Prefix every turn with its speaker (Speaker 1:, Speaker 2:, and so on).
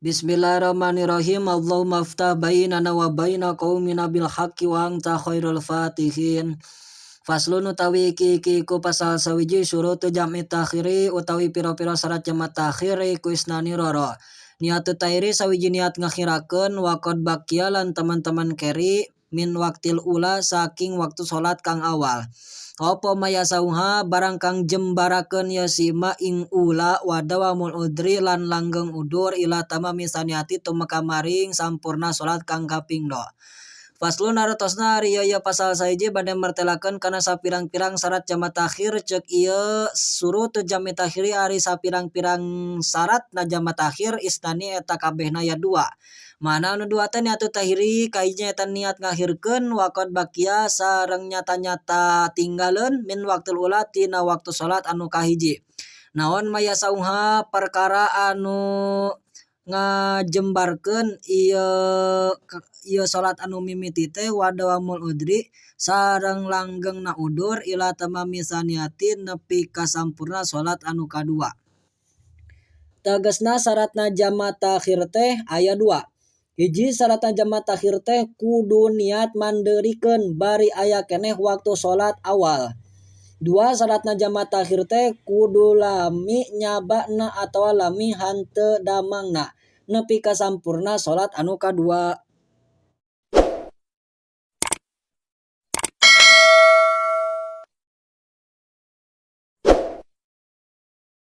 Speaker 1: Bismillahirrahmanirrahim. Allahumma ftah bainana wa baina qaumina bil haqqi wa anta khairul fatihin. Faslun utawi iki iki iku pasal sawiji syurutu jam'i takhiri utawi pira-pira syarat jama' takhir iku isnani roro. Niatu takhiri sawiji niat ngakhirakeun wa qad baqiya lan teman-teman keri min waktil ula saking waktu salat kang awal. Apa mayasauha barang kang jembarakeun ya sima ing ula wa dawamul udri lan langgeng udur ila tamami saniati tumeka maring sampurna salat kang kaping dua. Faslun artosna ari ieu pasal sahiji bade mertelakeun kana sapirang-pirang syarat jama takhir ceuk ieu surut jami takhiri ari sapirang-pirang syarat na jama takhir isnani eta kabehna aya dua. Mana anu dua teh niatu takhiri kahiji eta niat ngakhirkeun wa qad baqiya sareng nyata-nyata tinggaleun min waktul ula tina waktu salat anu kahiji. Naon mayasauha perkara anu ngajembarkeun ieu salat anu mimiti teh wa dawamul udri sareng langgengna udur ila tamami saniati nepi ka sampurna salat anu kadua. Tegasna syaratna jama takhir teh aya dua. Hiji syaratna jama takhir teh kudu niat mandeurikeun bari aya keneh waktu salat awal. Dua syaratna jama takhir teh kudu lami nyabana atawa lami hanteu damangna nepi ka sampurna salat anu kadua.